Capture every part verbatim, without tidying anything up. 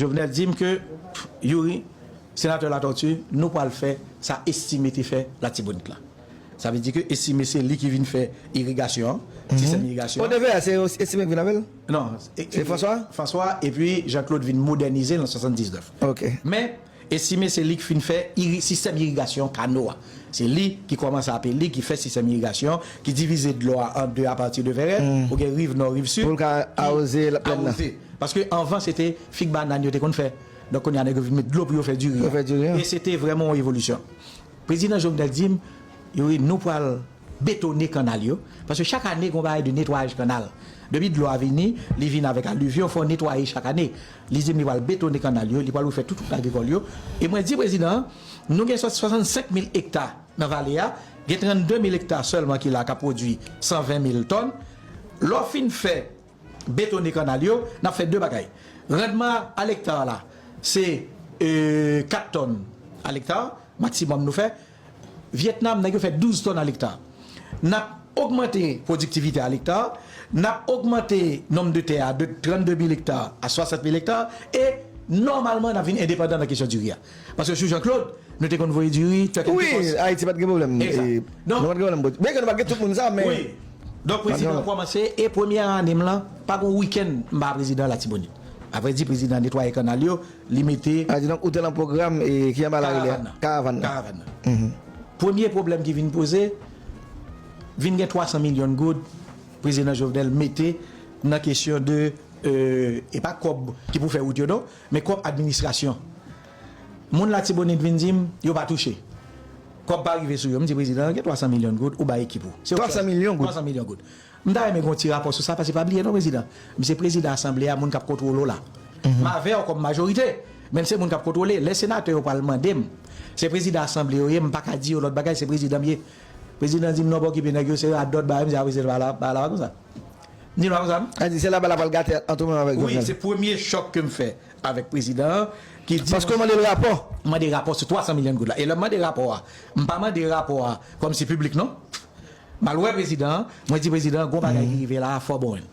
Jovenel di m ke, Youri, senatè Latortue, nou pral fè sa Estimé te fè Latibonit la. Sa vle di ke Estimé se li ki vin fè irigasyon an, sistèm irigasyon. O, de vè, se Estimé ki vin avè l? Non, e- Se e- François? François, epi Jean-Claude vin modènize l an swasanndiznèf. Ok. Men, Estimé se li ki fin fè iri- sistèm irigasyon kano a. Se li ki kòmanse apre li, ki fè sistèm irigasyon, ki divize dlo a an de apati de Vèrèt, ou gen riv nò, riv sid, Pou l ka ki awoze la plèn nan. awoze. Paske anvan, se te fig banann yo te konn fè. Donk, kounye a, nèg yo vin met dlo pou yo fè diri Pou a. fè diri a. E se te vrèman yon evolisyon. Prezidan Jovenel di m, Youri, nou pral betone kannal yo. Paske chak ane, gen yon bagay de netwayaj kannal. Depi dlo a vini, li vin avèk alivyon, fò netwaye chak ane. Li di m li pral betone kannal yo, li pral refè tout wout agrikòl yo. E mwen di prezidan an, nou gen swasannsenk mil ekta nan vale a, gen trannde mil ekta sèlman ki la k ap pwodui san ven mil tòn. Lè w fin fè betone kannal yo, n ap fè de bagay. Randman alekta la, se, e, kat tòn alekta, maksimòm nou fè. Vyetnam, nèg yo fè douz tòn alekta. N ap ogmante pwodiktivite alekta, n ap ogmante nonb de tè a de trannde mil ekta a swasant mil ekta, e nòmalman, n ap vin endepandan nan kesyon diri a. Paske sou Jean-Claude, nou te konn voye diri, Turkey Wi, Depot. Ayiti pa t gen pwoblèm. Egzak. E, Donk, nou pa t gen pwoblèm. Byen ke nou pa t gen tout moun sa, men. Wi. Donk, prezidan an kòmanse, e premyè ane m lan, pa gen yon wikenn m pa prezidan Latibonit. Avrèdi, prezidan netwaye kannal yo, li mete A di donk, ou te nan pwogram, e, ki anba lari a? Karavàn nan. Karavàn nan. Karavàn nan. Mhm. Premye pwoblèm ki vin poze, vin gen twa san milyon goud, prezidan Jovenel mete nan kesyon de, e, e pa kòb ki pou fè wout yo, non, men kòb administrasyon. Moun Latibonit vin di m, yo pa touche. Kòb pa rive sou yo. M di prezidan, gen twa san milyon goud, ou bay ekip ou. Se ou ki chwazi. Twa san milyon goud? Twa san milyon goud. M ta renmen gen yon ti rapò sou sa, paske pa bliye non, prezidan. M se prezidan asanble a, moun k ap kontwole w la. M avè w kòm majorite, men m se moun k ap kontwole. Lè senatè yo pral mande m, se prezidan asanble yo ye, m pa ka di yo lòt bagay, se prezidan m ye. Prezidan di m, "Non, pa okipe nèg yo, se radòt, bagay." M di, "A wi, se bagay la, bagay la pa konsa." M di, "Non, pa konsa, non." A di, se la bagay la pral gate ant ou menm avèk Jovenel. Wi, se premye chòk ke m fè avèk prezidan an, ki di Paske w mande l rapò. M mande rapò sou twa san milyon goud la. E lè m mande rapò a, m pa mande rapò a kòmsi piblik, non. M al wè prezidan an, mwen di prezidan an, gon bagay ki rive la a, fò w ba mwen l.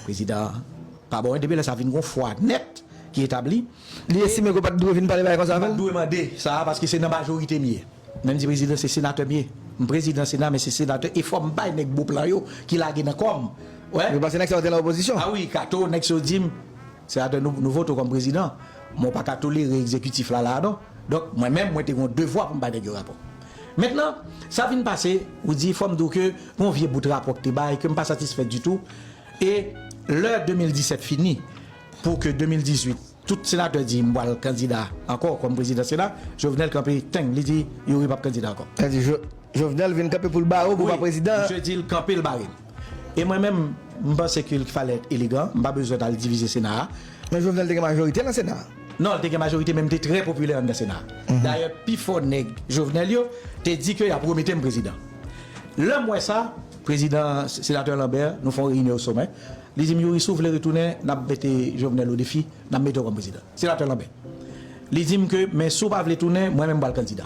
Prezidan an pa ba mwen l. Depi lè sa vin gon fwa nèt ki etabli. Li estime ke w pa t dwe vin pale bagay konsa avè l? M pa t dwe mande sa a, paske se nan majorite m ye. Men m di prezidan, se senatè m ye. M prezidan Sena, men se senatè, e fò m bay nèg bon plan yo ki lage nan kò m. Wè. Wi, paske nèg sa yo te nan opozisyon. A wi, Kato, nèg sa yo di m, senatè, nou, nou vote w kòm prezidan, men w pa ka tolere egzekitif la, la a non. Donk, mwen menm, mwen te gen yon devwa pou m bay nèg yo rapò. Mentnan, sa vin pase, ou di, fò m di w ke gen yon vye bout rapò k te bay, ke m pa satisfè ditou. E lè de mil disèt fini, pou ke de mil dizuit, tout senatè di, "M pral kandida ankò kòm prezidan Sena," Jovenel kanpe, teng, li di, "Youri p ap kandida ankò." Sa di, Jo-, Jovenel vin kanpe pou l bare w pou w pa prezidan. Wi, misye di l kanpe, l bare m. E mwen menm, m panse ke l falè elegan, m pa bezwen t al divize Sena a. Men Jovenel te gen majorite nan Sena a. Non, l te gen majorite, men m te trè popilè anndan Sena a. Dayè, pifò nèg Jovenel yo te di ke y ap remete m prezidan. Lè m wè sa, prezidan, senatè Lambert, nou fè yon reyinyon o somè, li di m, "Youri, si w vle retounen, n ap mete Jovenel o defi, n ap mete w kòm prezidan." Senatè Lambert. Li di m ke, "Men si w pa vle tounen, mwen menm m pral kandida."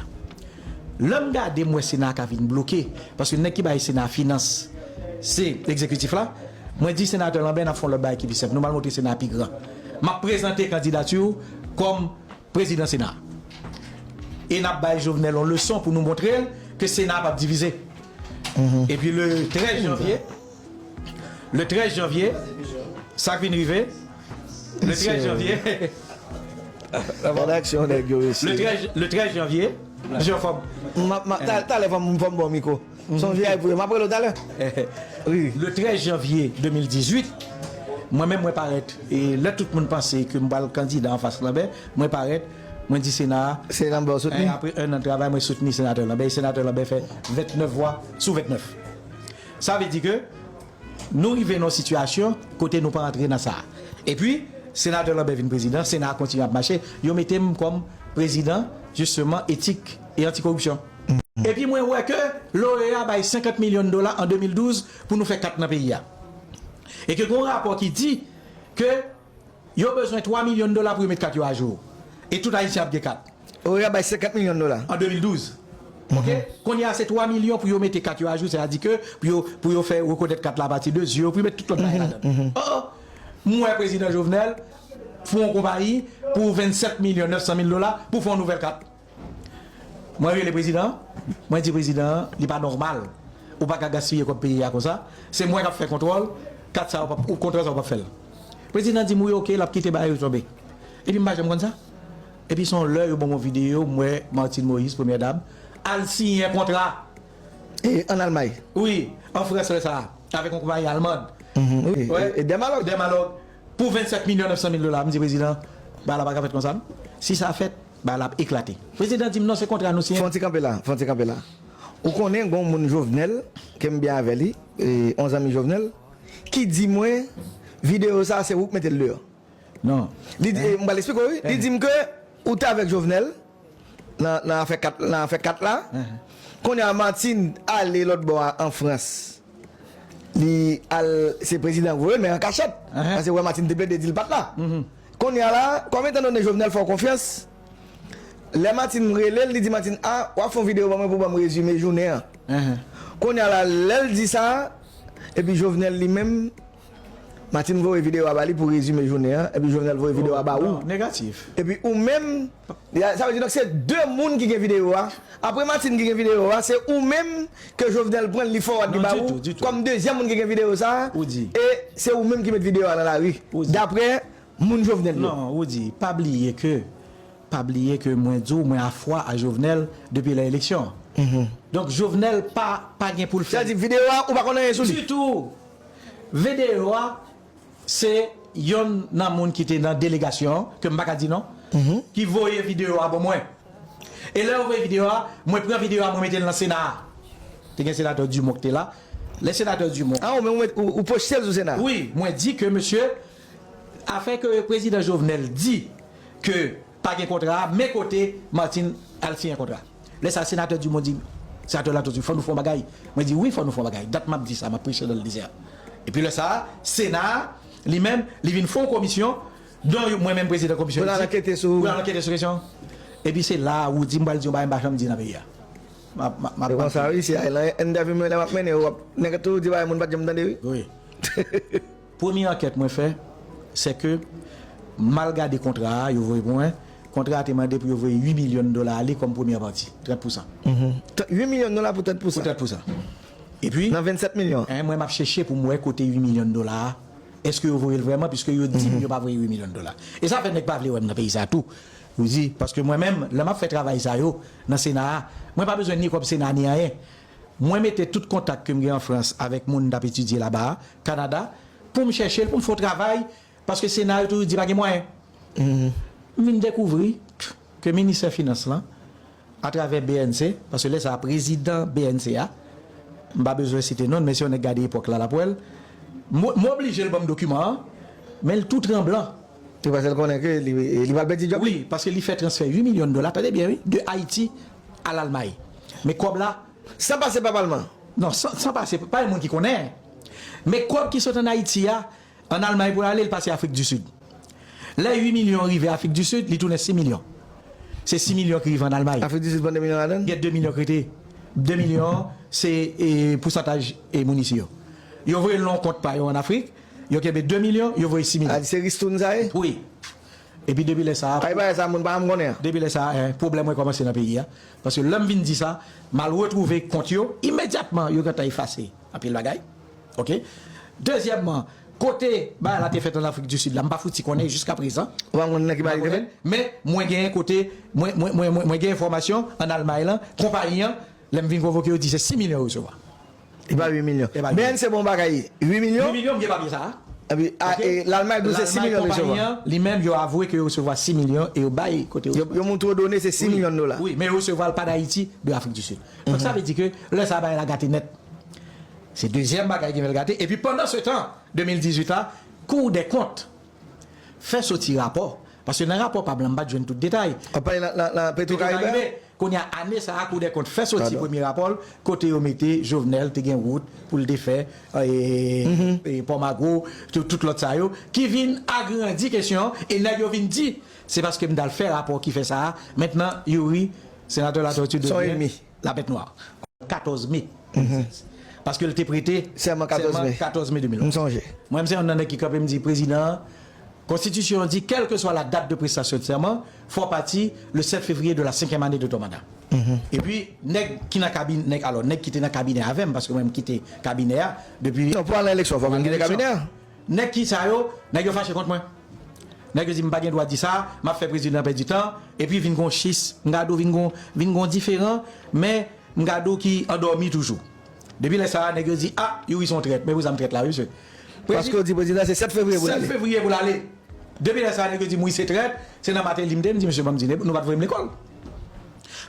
Lè m gade, m wè Sena a ka vin bloke, paske nèg ki bay Sena a finans, se egzekitif la. Mwen di senatè Lambert, n ap fè yon lòt bagay ki pi senp. Nou pral montre Sena a pi gran. M ap prezante kandidati w kòm prezidan Sena a. E n ap bay Jovenel yon leson pou nou montre l ke Sena a p ap divize. Epi le trèz janvye, le trèz janvye, sa k vin rive, le trèz janvye, Redaksyon nèg yo, mesye. Le trèz, le trèz janvye, jan fòm. M ap, m ap, ta-, talè fò m, fò m ba w mikwo. Se yon vye ayipouye. M ap rele w talè. Wi. Le trèz janvye de mil dizuit, mwen menm, mwen parèt. E lè tout moun panse ke m pral kandida anfas Lambert, mwen parèt, mwen di Sena a, Se Lambert w soutni? Apre enn an travay, mwen soutni senatè Lambert. E senatè Lambert fè ventnèf vwa sou ventnèf. Sa vle di ke nou rive nan yon sitiyasyon kote nou pa antre nan sa a. Epi, senatè Lambert vin prezidan, Sena a kontinye ap mache, yo mete m kòm prezidan, jisteman, etik e antikoripsyon. Epi mwen wè ke l'OEA bay senkant milyon dola an de mil douz pou nou fè kat nan peyi a. E ke gen yon rapò ki di ke yo bezwen twa milyon dola pou yo met kat yo ajou. E tout Ayisyen ap gen kat. OEA bay senkant milyon dola. An de mil douz. Oke? Kounye a, se twa milyon pou yo mete kat yo ajou, sètadi ke pou yo, pou yo fè rekonèt kat la apati de zye yo, pou yo met tout lòt bagay ladan. Oh, oh. M wè prezidan Jovenel, fon yon konpayi pou vennsèt milyon nèf san mil dola pou fè yon nouvèl kat. Mwen rele prezidan an, mwen di prezidan an, li pa nòmal. Ou pa ka gaspiye kòb peyi a konsa. Se mwen k ap fè kontwòl, kat sa yo p ap, ou kontra sa yo p ap fè l. Prezidan an di m wi, oke, l ap kite bagay yo tonbe. Epi m pa janm konn sa. Epi se yon lè yo ban m yon videyo, m wè Martine Moïse, premyè dam, al siyen kontra. E ann Almay. Wi, an Frans lè sa a, avèk yon konpayi almand. Mhm, wi. E Dermalog. Dermalog. Pou vennsèt milyon nèf san mil dola, m di prezidan, bagay la pa ka fèt konsa non. Si sa fèt, bagay la ap eklate. Prezidan di m non, se kontra nou siyen. Fè yon ti kanpe la, fè yon ti kanpe la. Ou konnen gon moun Jovenel, ke m byen avè li, e, yon zanmi Jovenel, ki di mwen, videyo sa a se ou k mete l deyò. Non. Li di, e, m pral eksplike w wi. Li di m ke ou t avèk Jovenel nan, nan afè kat, nan afè kat la. Kounye a Martine ale lòt bò a an Frans. Li al, se prezidan k voye l, men an kachèt. Paske wè Martine te plede di l pa t la. Kounye a la, kòm etan done Jovenel fè w konfyans, lè Martine rele l, li di Martine, a, w ap fè yon videyo ban mwen pou ban m rezime jounen an. Kounye a la, lè l di sa, epi Jovenel li menm, Martine voye videyo a ba li pou rezime jounen an, epi Jovenel voye videyo a ba ou. Non, negatif. Epi ou menm, sa vle di donk se de moun ki gen videyo a. Apre Martine ki gen videyo a, se ou menm ke Jovenel pran l, li fowad li ba ou kòm dezyèm moun ki gen videyo sa a. E se ou menm ki met videyo a nan lari. Daprè moun Jovenel yo. Non, ou di, pa bliye ke, pa bliye ke mwen di w, mwen a fwa a Jovenel depi lè eleksyon. Donk Jovenel pa, pa gen pou l fè. Sa vle di videyo a, ou pa konn anyen sou li? Ditou. Videyo a, se yonn nan moun ki te nan delegasyon an, ke m pa ka di non, ki voye videyo a ban mwen. E lè yo voye videyo a, mwen pran videyo a, mwen mete l nan Sena a. Te gen senatè Dumont ki te la. Lè senatè Dumont. A, ou menm ou, ou pwojte l sou Sena a? Wi, mwen di ke mesye, afè ke prezidan Jovenel di ke pa gen kontra a, men kote Martine al siyen kontra. Lè sa a, senatè Dumont di, senatè Latortue, fò nou fè yon bagay. Mwen di, wi, fò nou fè yon bagay. Dat m ap di sa, m ap preche nan dezè. Epi lè sa a, Sena a, li menm, li vin fè yon komisyon, don mwen menm prezidan komisyon. Pou l al ankete sou. Pou l al ankete sou kesyon. Epi se la a, ou di, m pral di yon bagay m pa janm di nan peyi a. M ap, m ap, m ap. Se konsa, wi, se nan entèvyou mwen lè m ap mennen, w ap, nèg toujou di bagay moun pa t janm tande, wi. Wi. Premye ankèt mwen fè, se ke m al gade kontra a, yo voye pou mwen. Kontra a te mande pou yo voye uit milyon dola ale kòm premyè pati, trant pousan. Uit milyon dola pou trant pousan? Pou trant pousan. Epi, nan vennsèt milyon. Mwen, m ap chèche pou m wè kote uit milyon dola a. Èske yo voye l vrèman, piske yo di m yo pa voye uit milyon dola. E sa fè nèg pa vle wè m nan peyi sa a tou. Ou di, paske mwen menm, lè m ap fè travay sa yo nan Sena a, mwen pa bezwen ni kòb Sena ni anyen. Mwen mete tout kontak ke m gen an Frans avèk moun m t ap etidye laba a, Kanada, pou m chèche l, pou m fè yon travay, paske Sena yo toujou di pa gen mwayen. M vin dekouvri ke ministè finans lan, atravè B N C, paske lè sa a prezidan B N C a, m pa bezwen site non l, men se yon nèg gade epòk la, l ap wè l, m oblije l ban m dokiman an, men l tou tranblan. Se paske l konnen ke li, li pral pèdi djòb li? Wi, paske li fè transfè uit milyon dola, tande byen wi, de Ayiti a Lalmay. Men kòb la, San pase pa palman? Non, san, san pase, pa gen moun ki konnen. Men kòb ki sot ann Ayiti a, ann Almay pou l ale, l pase Afrik di Sid. Lè uit milyon rive Afrik di Sid, li tounen sis milyon. Se sis milyon ki rive ann Almay. Afrik di Sid pran de milyon ladan l? Gen de milyon ki rete. De milyon, se, e, pousantaj, e, moun isi yo. Yo voye l nan yon kont pa yo ann Afrik, yo kenbe de milyon, yo voye sis milyon. A, se ristoun sa ye? Wi. Epi depi lè sa a. Ay bagay sa moun pa janm konnen an. Depi lè sa a, pwoblèm mwen kòmanse nan peyi a. Paske lè m vin di sa, m al retwouve kont yo, imedyatman yo gentan efase anpil bagay. Oke. Dezyèmman, kote bagay la te fèt ann Afrik di Sid la, m pa fouti konnen jiskaprezan. Ou pa konn nan ki bagay li te fèt? Men mwen genyen kote, mwen, mwen, mwen, mwen, mwen gen enfòmasyon ann Almay lan, konpayi an, lè m vin konvoke yo di se sis milyon yo resevwa. E pa uit milyon. E pa uit milyon. B N C bon bagay. Uit milyon? Uit milyon, m gen papye sa a. Epi, a, e, Lalmay di w se sis milyon yo resevwa. Lalmay, konpayi an, li menm, yo avwe ke yo resevwa sis milyon e yo bay kote yo resevwa. Yo, yo montre w done se sis milyon dola. Wi, men yo resevwa l pa d Ayiti, de Afrik di Sid. Donk, sa vle di ke lè sa a bagay la gate nèt. Se dezyèm bagay ki fè l gate. Epi, pandan se tan, de mil dizuit la, Cour des comptes fè soti rapò. Paske nan rapò pa m lan, m pa t jwenn tout detay. W ap pale nan, nan, nan Petwokaribe? Petwokaribe. Kounye a, ane sa a, Cour des comptes fè soti premye rapò l, kote yo mete Jovenel te gen wout pou l te fè, e, e, Pòmagwo, tout, tout lòt sa yo, ki vin agrandi kesyon an, e nèg yo vin di, se paske m t al fè rapò ki fè sa a. Mentnan, Youri, senatè Latortue, devyen la bèt nwa. Katòz me de mil sèz. Paske l te prete sèman katòz me de mil onz. M sonje. Mwen, m se yonn nan nèg ki kanpe, m di, prezidan an, Konstitisyon an di, quelle que soit la date de prestation de serment, fò w pati le sept février de la cinquième année de ton mandat. Epi, nèg ki nan kabinè, nèg, alò, nèg ki te nan kabinè avè m, paske mwen, m kite kabinè a depi. Non, pou al nan eleksyon, fò w vin kite kabinè a. Nèg ki sa yo, nèg yo fache kont mwen. Nèg yo di m pa gen dwa di sa, m ap fè prezidan pèdi tan, epi vin gon chis, m gade w vin gon, vin gon diferan, men m gade w ki andòmi toujou. Depi lè sa a, nèg yo di, ah, Youri se yon trèt, men pou sa m trèt la, wi, mesye. Paske w di prezidan se sèt fevriye pou l ale. Sèt fevriye pou l ale. Depi lè sa a, nèg yo di Moïse se trèt, se nan Martelly m te, m di, mesye, ban m di, nou pa t voye m lekòl.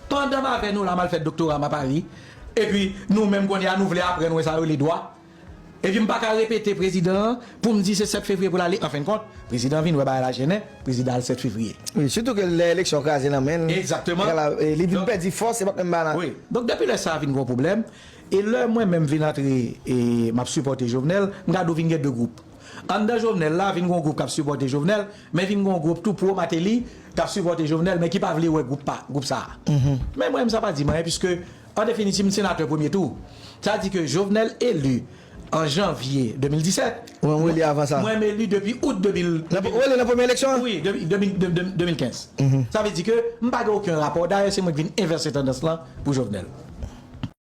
Pandan m avè nou la, m al fè doktora m a Paris, epi nou menm kounye a, nou vle aprann wè sa yo rele dwa. Epi m pa ka repete prezidan an pou m di se sèt fevriye pou l ale. An fen kont, prezidan vin wè bagay la jennen, prezidan al sèt fevriye. Wi, sitou ke lè eleksyon kraze nan men l. Egzakteman. Li vin pèdi fòs, se pa t menm bagay la. Wi. Donk, depi lè sa a vin gon pwoblèm, e lè mwen menm vin antre, e m ap sipòte Jovenel, m gade w vin gen de gwoup. Anndan Jovenel la, vin gon gwoup k ap sipòte Jovenel, men vin gon gwoup tou pwo Martelly k ap sipòte Jovenel, men ki pa vle wè gwoup pa, gwoup sa a. Men mwen menm, sa pa di m anyen, piske, an definitiv, m senatè premye tou. Sa di ke Jovenel eli an janvye de mil disèt. Ou menm ou eli avan sa? Mwen, m eli depi out de mil. Ou eli nan premye eleksyon an? Wi, depi de mil, de, de, de mil kenz. Sa vle di ke m pa gen okenn rapò. Dayè, se mwen ki vin envèse tandans lan pou Jovenel.